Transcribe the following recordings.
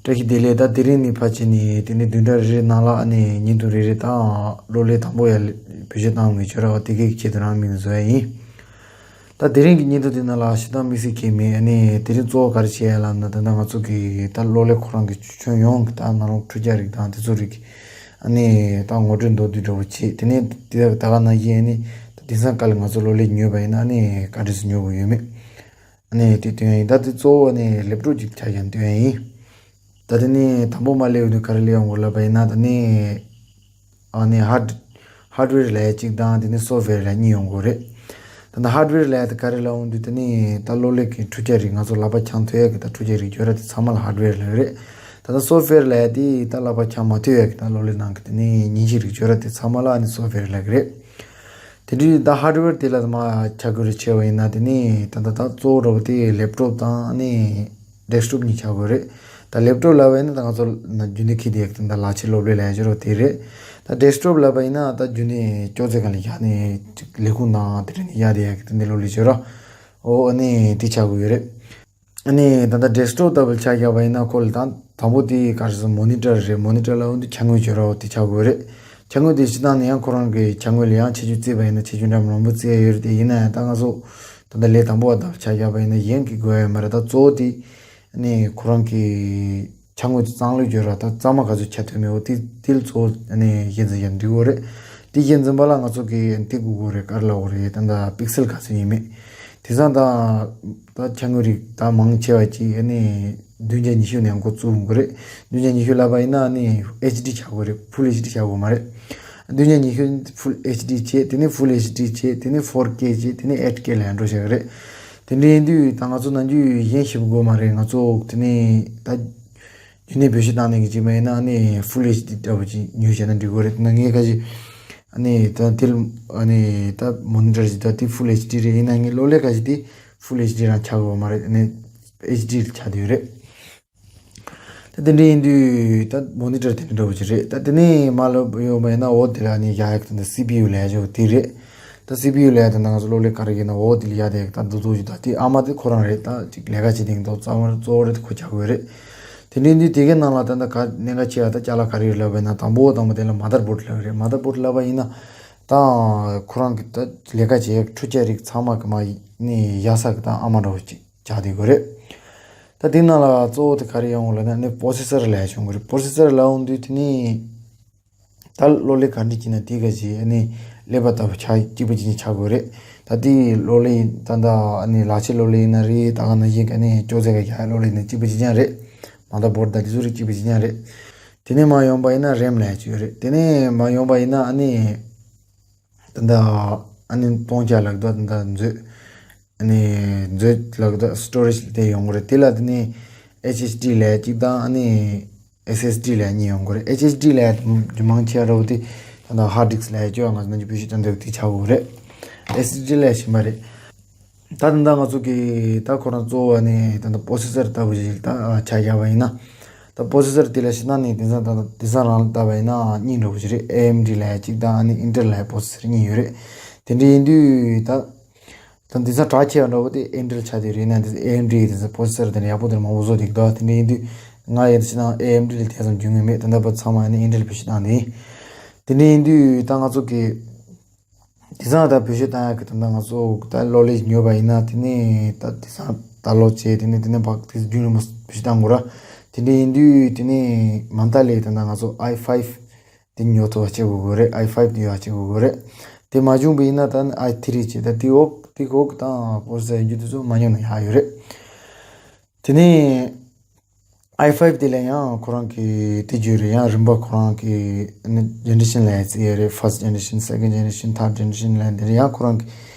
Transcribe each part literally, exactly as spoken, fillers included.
བཀྲ་ཤིས་བདེ་ལེགས། ད་དེ་རིང་ནས་ཕར་ཕྱིན་ནས་དེ་ནས་བདུན་ཕྲག་རེ་རེ་ནང་ལ་ཨ་ནི་བརྙན་ཐུང་རེ་རེ་དང་གློག་ཀླད་དང་པོ་ཡར་བེད་སྤྱོད་བཏང་མི་བྱོས་ར་བ་དེ་གའི་ཆེད་དུ་རང་མིང་བཟོ་ཡ་ཡིན། ད་དེ་རིང་གི་བརྙན་ཐུང་དེ་ནང་ལ་ཞེ་དྲག་དམིགས་བསལ་གང་ཡང་མེད། ཨ་ནི་དེ་རིང་གཙོ་བོ་ག་རེ་བྱས་ཡ་ལབ་ན། ད་ལྟ་ང་ཚོ་གི་ད་གློག་ཀླད་ཁོ་རང་གི་ཁྱོན་ཡོངས་ཀྱི་ད་ནང་ལོགས་འཕྲུལ་ཆས་རིགས་དང་དེ་ཚོ་རིགས་ཨ་ནི་ད་ངོ་སྤྲོད་མདོར་བསྡུས་འདྲ་བོ་བྱས། དེ་ནས་དེ་ད་ག་ནང་བཞིན་ཨ་ནི་ད་དེང་སང་ག་ལ་ང་ཚོ་གློག་ཀླད་ཉོས་པ་ཡིན་ན་ཨ་ནི་ག་འདྲ་སེ་ཉོ་དགོས་ཡོད་མེད། ཨ་ནི་དེ་སྟོན་ཡ་ཡིན། ད་དེ་གཙོ་བོ་ཨ་ནི་ལེབ་ཊོབ་ཅིག་ཆ་བཞག་སྟོན་ཡ་ཡིན། ད་དེ་ནས་དང་པོ་མར་སླེབས་ཡོང་དུས་ག་རེ་སླེབས་ཡོང་དགོས་ལབ་པ་ཡིན་ན། ད་ནི་ཨ་ནི་ཧར་ཧར་ཌི་ཝེར་ལབ་ཡ་གཅིག་དང་དེ་ནས་སོབ་ཝེར་ལབ་ཡ་གཉིས་ཡོང་དགོས་རེད། ད་ནི་ཧར་ཌི་ཝེར་ལབ་ཡ་དེ་ག་རེ་ལབ་ཡོང་དུས། ད་ནི་ད་གློག་ཀླད་ཀྱི་འཕྲུལ་ཆས་རིགས་ང་ཚོ་ལག་པ་འཆང་ཐུབ་ཡ་གི་ད་འཕྲུལ་ཆས་རིགས་བརྗོད་ར་དེ་ཚང་མ་ལ་ཧར་ཌི་ཝེར་ལབ་ཡོད་རེད། ད་ནི་སོབ་ཝེར་ལབ་ཡ་དེ་ད་ལག་པ་འཆང་མ་ཐུབ་ཡ་གི་ད་གློག་ཀླད་ནང་གི་དེ་ནས་མཉེན་ཆས་རིགས་བརྗོད་ར་དེ་ཚང་མ་ལ་ཨ་ནི་སོབ་ཝེར་ལབ་ཀྱི་རེད། དེ་འདྲའི་ད་ཧར་ཌི་ཝེར་དེ་ལ་མར་ཆ་དགོས་རེད། བྱས་པ་ཡིན་ན་དེ་ནས་ད་ད་ད་གཙོ་བོ་འདྲ་བོ་དེ་ལེབ་ཊོབ་དང་ཨ་ནི་ཌེ་སི་ཊོབ་གཉིས་ཆགས་དགོས་རེད། ད་ལེབ་ཊོབ་ལབ་པ་ཡིན་ན་ད་ང་ཚོ་ན་རྒྱུན་ལྡན་འཁྱེར་བསྡད་ཡག་དེ་འདྲ་ལག་ཆས་སློབ་གྲྭའི་ལ་ཡ་བྱོས་རོགས་དེ་རེད། ད་ཌེ་སི་ཊོབ་ལབ་པ་ཡིན་ན་ད་རྒྱུན་ལྡན་ཅོག་ཙེ་སྒང་ལ་བཞག་ནས་ལས་ཁུངས་ནང་དེ་འདྲ་ནས་ཡར་བསྡད་ཡག་གི་དེ་འདྲའི་སློབ་གྲྭའི་བྱོས་རོགས། ཨོ་ཨ་ནི་དེ་ཆགས་དགོས་ཡོད་རེད། ཨ་ནི་ད་ལྟ་ཌེ་སི་ཊོབ་ལྟ་བུ་ཆ་བཞག་པ་ཡིན་ན་ཁོ་ལ་ད་དང་པོ་དེ་ག་རེ་ཟེར་མོ་ནི་ཊར་རེད། མོ་ནི་ཊར་ལབ་ཡོང་དུས་ཅ་དངོས་བྱོས་རོགས་དེ་ཆགས་དགོས་རེད། ཅ་དངོས་དེ་སྤྱིར་བཏང་ནས་ཡང་ཁོ་རང་གི་ཅ་དངོས་ལ་ཡང་ཆེད་བརྗོད་བརྩིས་པ་ཡིན་ན་ཆེད་བརྗོད་འདྲ་མི་འདྲ་མང་པོ་བརྩི་ཡ་ཡོད་རེད། དེ་ཡིན་ན་ཡང་ད་ང་ཚོ་ད་ལྟ་ལས་དང་པོ་བ་ལྟ་བུ་ཆ་བཞག་པ་ཡིན་ན་གཞན་གྱིས་དགོས་ཡ་མ་རེད། ད་གཙོ་བོ་དེ་ཨ་ནི་ཁོ་རང་གི་ཅ་དངོས་དེ་གཙང་ལོས་བྱོས་རོགས། ད་གཙང་མ་ག་ཚོད་ཆགས་ཐུབ་མེད་འོ་དེ་དེ་ལ་གཙོ་བོ་ཨ་ནི་གཞི་འཛིན་ཡ་འགྲིག་གི་རེད། དེ་གཞི་འཛིན་པ་ལ་ང་ཚོ་གི་དེ་དགོས་ཀྱི་རེད། ག་རེ་ལབ་དགོས་རེད། ད་ལྟ་པིག་སེལ་ག་ཚོད་ཡིན་མེད། དེང་སང་ད་ད་ཅ་དངོས་རིགས་ད་མང་ཆེ་བ་ཅིག་ཨ་ནི་བདུན་བརྒྱ་ཉི་ཤུ་ནས་འགོ་བཙུགས་ཡོང་གི་རེད། བདུན་བརྒྱ་ཉི་ཤུ་ལབ་པ་ཡིན་ན་ཨ་ནི་ཨེཆ་ཌི་ཆགས་དགོས་རེད། ཕུལ་ཨེཆ་ཌི་ཆགས་དགོས་མ་རེད། བདུན་བརྒྱ་ཉི་ཤུ་ཕུལ་ཨེཆ་ཌི་བྱས། དེ་ནས་ཕུལ་ཨེཆ་ཌི་བྱས། དེ་ནས་ཕོར་ཀེ་བྱས། དེ་ནས་ཨེཊ་ཀེ་ལ་ཡང་འགྲོ་བཞག་གི་རེད། དེ་འདྲ་ཡིན་དུས་ད་ང་ཚོ་ནམ་རྒྱུན་གཞན་ཞིབ་དགོས་མ་རེད། ང་ཚོ་དེ་ནས་ད་རྒྱུན་ནས་བེད་སྤྱོད་བཏང་ནས་ཀྱི་ཅིག་མ་ཡིན་ན་ཨ་ནི་ཕུལ་ཨེཆ་ཌི་འདྲ་བོ་ཅིག་ཉོས་བྱས་ན་འགྲིག་གི་རེད། ད་ངས་ཁ་ཅིག་ཨ་ནི་ད་དེ་ཨ་ནི་ད་མོ་ནི་ཊར་ཅིག་ད་དེ་ཕུལ་ཨེཆ་ཌི་རེད། ཡིན་ན་ངས་གློག་ཀླད་ཁ་ཅིག་དེ་ཕུལ་ཨེཆ་ཌི་རང་ཆགས་ཡོད་མ་རེད། ཨ་ནི་ཨེཆ་ཌི་ཆགས་བསྡད་ཡོད་རེད། ད་དེ་འདྲ་ཡིན་དུས་ད་མོ་ནི་ཊར་དེ་འདྲ་འདྲ་བོ་ཅིག་རེད། ད་དེ་ནས་མར་ལོག་ཡོང་བ་ཡིན་ན་འོ་དེ་ལ་ཨ་ནི་ཡག་ཡག་དེ་འདྲ་སི་པི་ཡུ་ལབ་ཡག་ཅིག་དེ་རེད། ད་སི་པི་ཡུ་ལབ་ཡག་དེ་འདྲ་ང་ཚོ་གློག་ཀླད་ག་རེ་ཡིན་ན་འོ་དེ་ལ་ཡག་དེ་ད་འདུག་འདུག་ཅིག་ད་དེ་ཨ་མ་དེ་ཁོ་རང་རེད། ད་ཅིག་ལས་ཀ་བྱེད་དེ་འདུག་རྩ་བ་གཙོ་བོ་རེད། དེ་ཁོ་ཆགས་དགོས་རེད། དེ་འདྲ་ཡིན་དུས་དེ་གའི་ནང་ལ་ད་ལྟ་ག་གནད་འགག་ཆེ་བ་ད་ཅ་ལག་ག་རེ་ཡོད་ལབ་པ་ཡིན་ན། དང་པོ་དང་པོ་དེ་ལ་མ་དར་བོར་ཌི་ལབ་ཀྱི་རེད། མ་དར་བོར་ཌི་ལབ་པ་ཡིན་ན་ད་ཁོ་རང་གི་ད་ལས་ཀ་བྱེད་ཡག་འཕྲུལ་ཆས་རིགས་ཚང་མ་གི་མ་ནི་ཡག་ས་གི་ད་ཨ་མ་འདྲ་བོ་ཅིག་ཆགས་བསྡད་དགོས་རེད། ད་དེ་ནང་ལ་གཙོ་བོ་དེ་ག་རེ་ཡོང་ལབ་ན་ནི་པོ་སེ་སར་ལབ་ཡག་བྱུང་གི་རེད། པོ་སེ་སར་ལབ་ཡོང་དུས་དེ་ནི་ད་གློག་ཀླད་ག་འདྲ་ཅིག་ན་དེ་ག་ཅིག་ཨ་ནི་ཀླད་པ་ལྟ་བུ་ཆགས་གཅིག་པ་གཅིག་རྐྱང་ཆགས་དགོས་རེད། ད་དེ་གློག་ཀླད་ད་ད་ཨ་ནི་ལག་ཆས་གློག་ཀླད་ཡིན་ན་རེད། ད་ག་ནང་བཞིན་ག་ནི་ཅོག་ཙེ་ག་རྒྱག་ཡག་གློག་ཀླད་ཡིན་ན་གཅིག་པ་གཅིག་རྐྱང་རེད། མ་དར་བོར་ཌི་ད་དེ་ཚོ་རིགས་གཅིག་པ་གཅིག་རྐྱང་རེད། དེ་ནས་མར་ཡོང་པ་ཡིན་ན་རེམ་ལབ་ཡག་ཅིག་ཡོད་རེད། དེ་ནས་མར་ཡོང་པ་ཡིན་ན་ཨ་ནི་ད་ད་ཨ་ནི་སྟོང་ཆ་ལབ་ཀྱི་འདུག་ད་ད་མཛོད། ཨ་ནི་མཛོད་ལབ་ཀྱི་འདུག་སི་ཊོ་རེཇ་དེ་ཡོང་གི་རེད། དེ་ལ་དེ་ནས་ཨེཆ་ཨེཆ་ཌི་ལབ་ཡག་གཅིག་དང་ཨ་ནི་ཨེསི་ཨེསི་ཌི་ལབ་ཡག་གཉིས་ཡོང་གི་རེད། ཨེཆ་ཨེཆ་ཌི་ལབ་ཡག་དེ་མང་ཆེ་བ་འདྲ་བོ་དེ་ད་ད་ཧར་ཌི་སི་ཀི་ལབ་ཡག་ཅིག་ཡོད། ང་ཚོ་ནམ་རྒྱུན་བེད་སྤྱོད་བཏང་འདུག་དེ་ཆགས་དགོས་རེད། ཨེསི་ཨེསི་ཌི་ལབ་ཡག་གཞན་པ་རེད། ད་ད་ལྟ་ང་ཚོ་གི་ད་ཁོ་རང་གཙོ་བོ་ནི་ད་ལྟ་པོ་སེ་སར་ལྟ་བུ་ཞིག་ད་ཆ་བཞག་པ་ཡིན་ན། ད་པོ་སེ་སར་དེ་ལ་ཕྱི་ནང་ནས་དེང་སང་ད་དེང་སང་རང་ལ་ལྟ་བ་ཡིན་ན་གཉིས་འདྲ་བོ་ཞིག་རེད། ཨེ་ཨེམ་ཌི་ལབ་ཡག་གཅིག་དང་ཨ་ནི་ཨིན་ཊེལ་ལབ་ཡག་པོ་སེ་སར་གཉིས་ཡོད་རེད། དེ་འདྲ་ཡིན་དུས་ད་ད་དེང་སང་གྲགས་ཆེ་བ་འདྲ་བོ་དེ་ཨིན་ཊེལ་ཆགས་བསྡད་རེད། ཡིན་ན་དེ་ཨེ་ཨེམ་ཌི་དེང་སང་པོ་སེ་སར་དེ་འདྲ་ཡག་པོ་དེ་འདྲ་མང་པོ་བཟོ་བསྡད་ཀྱི་འདུག་དེ་འདྲ་ཡིན་དུས་ང་ཡང་ཕྱི་ནང་ཨེ་ཨེམ་ཌི་ལ་དེ་ཙམ་རྒྱུས་མངའ་མེད། ད་ལྟ་བར་ཚང་མ་ཨ་ནི་ཨིན་ཊེལ་བེད་སྤྱོད་བཏང་བསྡད་ཡིན། དེ་འདྲ་ཡིན་དུས་ད་ང་ཚོ་གི་དེང་སང་ད་བེད་སྤྱོད་བཏང་ཡག་གི་ད་ལྟ་ང་ཚོ་ད་གློག་ཀླད་ཉོས་པ་ཡིན་ན་དེ་ནས་ད་དེང་སང་ད་གློག་བྱས་དེ་ནས་དེ་ནས་བག་དེ་རྒྱུན་རིང་པོ་བེད་སྤྱོད་བཏང་དགོས་ར། དེ་འདྲ་ཡིན་དུས་དེ་ནས་མ་མཐའ་ལ་ད་ལྟ་ང་ཚོ་ཨའི་ཕའིབ་དེ་ཉོ་ཐུབ་པ་བྱེད་དགོས་དགོས་རེད། ཨའི་ཕའིབ་དེ་ཡོད་པ་བྱེད་དགོས་དགོས་རེད། དེ་མ་བྱུང་བ་ཡིན་ན་ད་ནི་ཨའི་ཐི་རི་བྱས། ད་དེ་འོག་དེ་འོག་དང་པོ་སེ་སར་ཡིན་རྒྱུ་དེ་ཚོ་མ་ཉོ་ན་ཡག་ཡོད་རེད། དེ་ནས་ཨའི་ཕའིབ་དེ་ལ་ཡང་ཁོ་རང་གི་དེ་བརྗོད་རེད། ཡང་རིམ་པ་ཁོ་རང་གི་ཨ་ནི་ཇེ་ནེ་རེ་ཤན་ལ་ཡང་བརྩི་ཡ་རེད། ཕར་སི་ཊི་ཇེ་ནེ་རེ་ཤན། སེ་ཀེན་ཌི་ཇེ་ནེ་རེ་ཤན། ཐར་ཌི་ཇེ་ནེ་རེ་ཤན་ལ་ཡང་དེ་རེད། ཡང་ཁོ་རང་གི་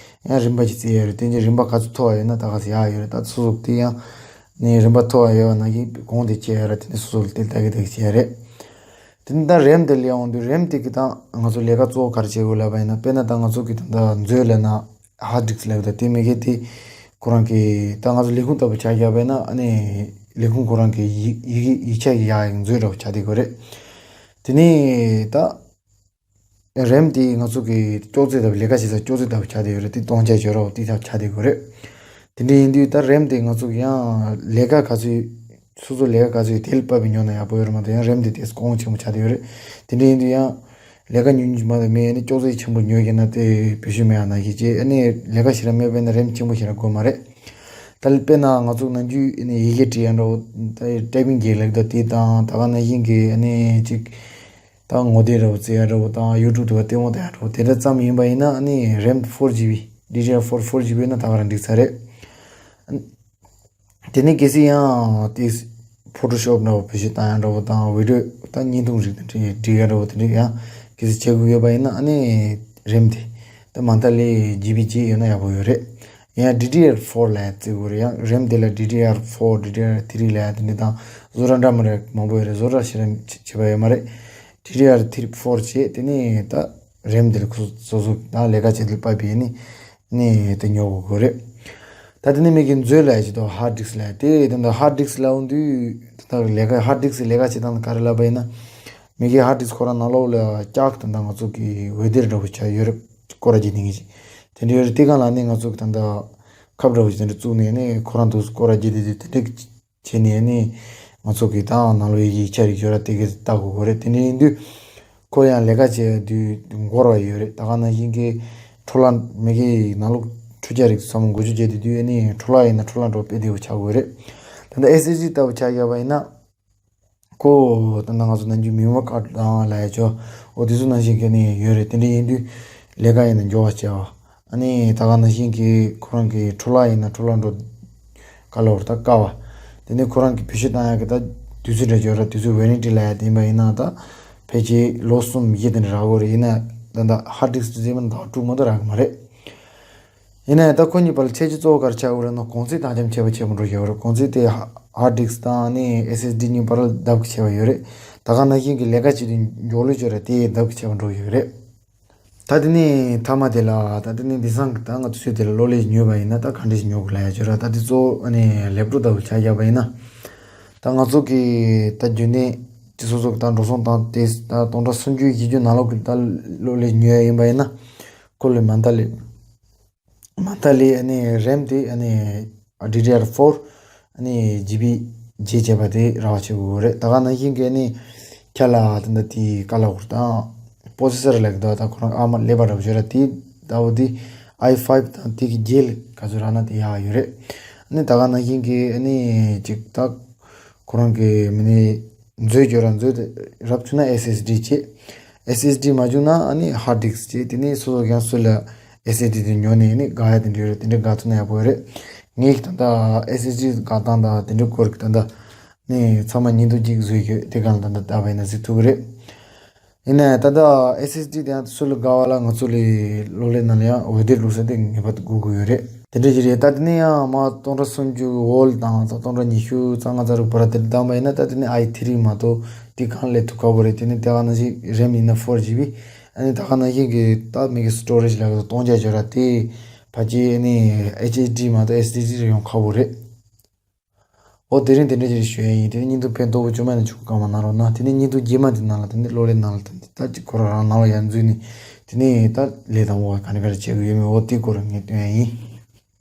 ཡང་རིམ་པ་ཅིག་བརྩི་ཡ་རེད། དེ་འདྲའི་རིམ་པ་ག་ཚོད་མཐོ་བ་ཡོད་ན་ད་ག་ཚོད་ཡག་ཡོད་རེད། ད་སོ་སོ་དེ་ཡང་ནི་རིམ་པ་མཐོ་བ་ཡོད་པ་ན་གི་གོང་དེ་བྱས་ཡ་རེད། དེ་ནས་སོ་སོ་ལ་དེ་ལྟ་གི་ལྟ་གི་བྱས་ཡ་རེད། དེ་ནས་ད་རེམ་དེ་ལ་ཡོང་དུས་རེམ་དེ་གི་ད་ང་ཚོ་ལས་ཀ་གཙོ་བོ་ག་རེ་བྱེད་དགོས་ལབ་པ་ཡིན་ན། དཔེར་ན་ད་ང་ཚོ་གི་ད་ད་མཛོད་ལབ་ན་ཧར་ཌི་སི་ཀི་ལབ་ད་དེ་མེད་མཁན་དེ་ཁོ་རང་གི་ད་ང་ཚོ་ལས་ཁུངས་ལྟ་བུ་ཆ་བཞག་པ་ཡིན་ན་ཨ་ནི་ལས་ཁུངས་ཁོ་རང་གི་ཡིག་ཡིག་ཡིག་ཆ་ཡི་ཡག་ཡིག་མཛོད་འདྲ་བོ་ཆགས་བསྡད་ཀྱི་ཡོད་རེད། དེ་ནས་ད་རེམ་དེ་ང་ཚོ་གི་ཅོག་ཙེ་ལྟ་བུ་ལས་ཀ་བྱེད་ས་ཅོག་ཙེ་ལྟ་བུ་ཆགས་བསྡད་ཡོད་རེད། དེ་སྟོང་ཆ་བྱེད་རོགས་དེ་ལྟ་བུ་ཆགས་བསྡད་ཀྱི་ཡོད་རེད། དེ་འདྲ་ཡིན་དུས་ད་རེམ་དེ་ང་ཚོ་གི་ཡང་ལས་ཀ་ག་ཚོད་ སོ་སོ་ལས་ཀ་ག་ཚོད་དེ་ལ་དཔག་པའི་ཉོ་ན་ཡག་པོ་ཡོད་རེད་མ་གཏོགས། ཡང་རེམ་དེ་ཏོག་ཙམ་གོང་ཆེན་པོ་ཆགས་བསྡད་ཡོད་རེད། དེ་འདྲ་ཡིན་དུས་ཡང་ལས་ཀ་ཉུང་ཉུང་མ་གཏོགས་མེད། ཨ་ནི་ཅོག་ཙེ་ཆེན་པོ་ཉོས་ཀྱི་ན་དེ་བེད་སྤྱོད་མེད་ཡ་ན་གི་ཅེས། ཨ་ནི་ལས་ཀ་ཞེ་དྲག་མེད་པས་ན་རེམ་ཆེན་པོ་ཞེ་དྲག་དགོས་མ་རེད། ད་དཔེར་ན་ང་ཚོ་ནམ་རྒྱུན་ཨ་ནི་ཡི་གེ་འབྲི་ཡ་འདྲ་བོ། ད་ཊའི་པིང་གི་ལེགས་ད་དེ་དང་། ད་ག་ནང་བཞིན་གྱི་ཨ་ནི་ཅིག་ད་ངོ་དེབ་འདྲ་བོ་བཙལ་ཡ་འདྲ་བོ་དང་། ཡུ་ཊུབ་དུ་བ་ལྟད་མོ་ལྟ་ཡ་འདྲ་བོ་དེ་འདྲ་ཙམ་ཡིན་པ་ཡིན་ན། ཨ་ནི་རེམ་ཕོར་ཇི་བི། ཌི་ཌི་ཨར་ཕོར་ཕོར་ཇི་བི་ཡོད་ན་ད་ག་རང་འགྲིག་ས་རེད། དེ་ནས་གལ་སྲིད་ཡང་དེ་ཕོ་ཊོ་ཤོབ་འདྲ་བོ་བེད་སྤྱོད་བཏང་ཡ་འདྲ་བོ་དང་། བི་ཌི་ཡོ་ད་བརྙན་ཐུང་རིགས་དང་འབྲི་འབྲི་ཡ་འདྲ་བོ་དེ་འདྲ་ཡང་གལ་སྲིད་བྱེད་དགོས་ཡོད་པ་ཡིན་ན། ཨ་ནི་རེམ་དེ་ད་མ་མཐའ་ལས་ཇི་བི་བརྒྱད་ཡོད་ན་ཡག་པོ་ཡོད་རེད། ཡང་ཌི་ཌི་ཨར་ཕོར་ལབ་ཡ་བརྩི་དགོས་རེད། ཡང་རེམ་དེ་ལ་ཌི་ཌི་ཨར་ཕོར། ཌི་ཌི་ཨར་ཐི་རི་ལབ་ཡ་དེ་འདྲ་དང་། བཟོ་གྲྭ་འདྲ་མི་འདྲ་མང་པོ་ཡོད་རེད། བཟོ་གྲྭ་ཞེ་དྲག་བྱེད་པ་ཡོད་མ་རེད། ཌི་ཌི་ཨར་ཐི་རི་ཕོར་བྱས། དེ་ནས་ད་རེམ་དེ་ལ་ཁོ་སོ་སོ་ད་ལས་ཀ་བྱེད་དུས་དཔག་པའི་ནི་ནས་དེ་ཉོ་དགོས་དགོས་རེད། ད་དེ་ནས་མི་གི་མཛོད་ལ་ཡ་ཅིག་ཏུ་ཧར་ཌི་སི་ལ་ཡ་དེ་དེ་འདྲ་ཧར་ཌི་སི་ལ་འོང་དུས། ད་ལས་ཀ་ཧར་ཌི་སི་ལས་ཀ་བྱེད་སྟངས་ག་རེ་ལབ་པ་ཡིན་ན། མི་གི་ཧར་ཌི་སི་ཁོ་རང་ནང་ལོགས་ལ་ལྕགས་དེ་འདྲ་ང་ཚོ་གི་འོད་སྡེར་འདྲ་བོ་ཆགས་ཡོད་རེད། སྐོར་ར་རྒྱག་ནི་གི་ཅིག་དེ་འདྲ་ཡོད་རེད། དེ་སྒང་ལ་ནི་ང་ཚོ་གི་ད་ལྟ་ཁབ་འདྲ་བོ་ཞིག་དེ་འདྲ་བཙུགས་ནས་ནི་ཁོ་རང་དུ་སྐོར་ར་རྒྱག་དེ་དེ་དེ་འདྲ་བྱས་ནས་ནི་ང་ཚོ་གི་ད་ནང་ལོགས་ཡི་གེ་ཡིག་ཆ་རིགས་ཡོད་ར་དེ་གི་ལྟ་དགོས་དགོས་རེད། དེ་འདྲ་ཡིན་དུས་ཁོ་ཡང་ལས་ཀ་བྱེད་དུས་འགོར་བ་ཡོད་རེད། ད་ག་ནང་བཞིན་གྱི་འཕྲོ་བརླག་མི་གི་ནང་ལོགས་འཕྲུལ་ཆས་རིགས་ཚང་མ་འགུལ་སྐྱོད་བྱེད་དུས་དུས་ནི་འཕྲོ་བརླག་ཡིན་ན་འཕྲོ་བརླག་འགྲོ་དཔེ་བདེ་བོ་ཆགས་དགོས་རེད། ད་ལྟ་ཨེསི་ཨེསི་ཌི་ལྟ་བུ་ཆ་བཞག་པ་ཡིན་ན། ཁོ་ད་ལྟ་ང་ཚོ་ནམ་རྒྱུན་མེ་མོ་རི་ཀར་ཌི་དང་ལབ་ཡ་ཅོ། འོ་དེ་ཚོ་ནང་བཞིན་གྱི་ནི་ཡོད་རེད། དེ་འདྲ་ཡིན་དུས་ལས་ཀ་ཡིན་ན་འགྱུར་བ་བྱས་པ། ཨ་ནི་ད་ག་ནང་བཞིན་གྱི་ཁོ་རང་གི་འཕྲོ་བརླག་ཡིན་ན་འཕྲོ་བརླག་འགྲོ་དཀའ་ལ་འོར་ད་དཀའ་བ། དེ་ནས་ཁོ་རང་གི་བེད་སྤྱོད་བཏང་ཡ་གི་ད་དུས་ཚོད་འདྲ་ཅོ་ར། དུས་ཚོད་ཝེ་རན་ཊི་ལབ་ཡ་དེ་ཡིན་པ་ཡིན་ན་ད་ཕལ་ཆེར་ལོ་གསུམ་བཞི་དེ་འདྲ་རག་གི་རེད། ཡིན་ན་ད་ད་ཧར་ཌི་སི་ཊི་ཟེར་མ་ཟླ་བ་དྲུག་མ་གཏོགས་རག་གི་མ་རེད། ཡིན་ན་ཡང་ད་ཁོ་གཉིས་བར་ལ་ཁྱད་ཆོས་གཙོ་བོ་ག་རེ་ཆགས་ཡོད་རེད་ན། གོང་ཚད་དང་ལྕམ་ཁྱད་པར་ཆེན་པོ་འགྲོ་བཞིན་ཡོད་རེད། གོང་ཚད་དེ་ཧ་ཧར་ཌི་སི་ཊི་དང་ནི་ཨེསི་ཨེསི་ཌི་གཉིས་བར་ལ་ལྡབ་ཀྱིས་ཕྱེ་བ་ཡོད་རེད། ད་ག་ནང་བཞིན་གྱི་ལས་ཀ་བྱེད་དུས་མགྱོགས་ལོས་བྱོས་ར་དེ་ལྡབ་ཀྱིས་ཕྱེ་བ་འགྲོ་ཡོད་རེད། ད་དེ་ནས་མཐའ་མ་དེ་ལ། ད་དེ་ནས་དེང་སང་གི་ད་ང་ཚོ་ཚོས་དེ་ལ་གློག་ཀླད་ཉོས་པ་ཡིན་ན་ད་ག་འདྲ་ཞིག་ཉོ་དགོས་ལབ་ཡ་བྱོས་ར། ད་དེ་གཙོ་བོ་ཨ་ནི་ལེབ་ཊོབ་ལྟ་བུ་ཆ་བཞག་པ་ཡིན་ན། ད་ང་ཚོ་གི་ད་རྒྱུན་ལྡན་དེ་སོ་སོ་གི་ད་འགྲོ་སོང་བཏང་དེ་ད་སྟོང་ཕྲག་སུམ་ཅུ་བཞི་བཅུ་ནང་ལོགས་ཀྱི་ད་གློག་ཀླད་ཉོ་ཡ་ཡིན་པ་ཡིན་ན། ཁོ་ལས་མ་མཐའ་ལས། མ་མཐའ་ལས་ཨ་ནི་རེམ་དེ་ཨ་ནི་ཌི་ཌི་ཨར་ཕོར། ཨ་ནི་ཇི་བི་བརྒྱད་བྱས་པ་དེ་རག་པ་བྱེད་དགོས་རེད། ད་ག་ནང་བཞིན་གྱི་ཨ་ནི་ཁྱེད་ལ་ད་ལྟ་དེ་ཀ་ལ་འོར་དང་པོ་སེ་སར་ལབ་ཀྱི་འདུག་ད་ཁོ་རང་ཨ་མ་ཀླད་པ་འདྲ་བོ་བྱོས་ར། དེ་ལྟ་བུ་དེ་ཨའི་ཕའིབ་དང་དེ་གི་རྗེས་ལ་ག་ཚོད་རག་ན་དེ་ཡག་ཡོད་རེད། ཨ་ནི་ད་ག་ནང་བཞིན་གྱི་ཨ་ནི་ཅིག་ད་ཁོ་རང་གི་མི་ནི་མཛོད་བྱོས་ར། མཛོད་དེ་རབ་བྱུང་ན་ཨེསི་ཨེསི་ཌི་བྱེད། ཨེསི་ཨེསི་ཌི་མ་བྱུང་ན་ཨ་ནི་ཧར་ཌི་སི་ཊི་བྱེད། དེ་ནས་སོ་སོ་ཡང་སུ་ལ་ཨེསི་ཨེསི་ཌི་དེ་ཉོ་ནས་ཨ་ནི་དགའ་ཡ་དེ་འདྲ་ཡོད་རེད། དེ་འདྲ་དགའ་ཐུབ་ན་ཡག་པོ་ཡོད་རེད། ངས་ད་ལྟ་ཨེསི་ཨེསི་ཌི་དགའ་སྟངས་དང་དེ་འདྲ་སྐོར་གྱི་ད་ལྟ་ནས་ཚང་མ་བརྙན་ཐུང་གཅིག་བཟོས་ཡོད། དེ་གང་ལ་ད་ལྟ་ལྟ་བ་ཡིན་ན་གཟིགས་ཐུབ་ཀྱི་རེད། ཡིན་ནའི་ད་ལྟ་ཨེསི་ཨེསི་ཌི་དེ་ཡང་སུ་ལ་དགའ་བ་ལ་ང་ཚོ་ལས་གློག་ཀླད་ནང་ལ་ཡང་འོད་སྡེར་བླུགས་ས་དེ་ངེས་པར་དུ་དགོས་ཀྱི་ཡོད་རེད། དེ་འདྲ་ཞིག་རེད། ད་དེ་ནས་ཡང་མ་སྟོང་ཕྲག་སུམ་ཅུ་འོག་དང་ད་སྟོང་ཕྲག་ཉི་ཤུ་རྩ་ལྔ་རྩ་དྲུག་བར་དེར་བཏང་པ་ཡིན་ན། ད་དེ་ནས་ཨའི་ཐི་རི་མ་གཏོགས་དེ་གང་སླེབས་ཐུབ་ཁག་པོ་རེད། དེ་ནས་དེ་ག་ནང་བཞིན་རེམ་ཡིན་ན་ཕོར་ཇི་བི། ཨ་ནི་ད་ག་ནང་བཞིན་གྱི་ད་མི་གི་སི་ཊོ་རེཇ་ལ་སྟོང་བརྒྱ་བྱོས་ར། དེ་ཕལ་ཆེར་ཨ་ནི་ཨེཆ་ཨེཆ་ཌི་མ་གཏོགས་ཨེསི་ཨེསི་ཌི་རེ་ཡོང་ཁག་པོ་རེད། འོ་དེ་རིང་དེ་འདྲ་ཞིག་ཞུ་ཡ་ཡིན། དེ་ནས་བརྙན་ཐུང་ཕན་ཐོགས་པོ་བྱུང་མ་ཡིན་ན་ཆུ་ཁ་གང་མ་གནང་རོགས་གནང་། དེ་ནས་བརྙན་ཐུང་རྗེས་མ་དེ་ནང་ལ་དེ་ནས་གློག་ཀླད་ནང་ལ་དེ་འདྲ་ད་ཅིག་ཁོ་རང་རང་ནང་ལ་ཡར་འཛུལ་ནས་དེ་ནས་ད་ལས་དང་འོ་ག་འདྲ་ག་འདྲ་བྱེད་དགོས་ཡོད་མེད་འོ་དེ་སྐོར་ངས་སྟོན་ཡ་ཡིན།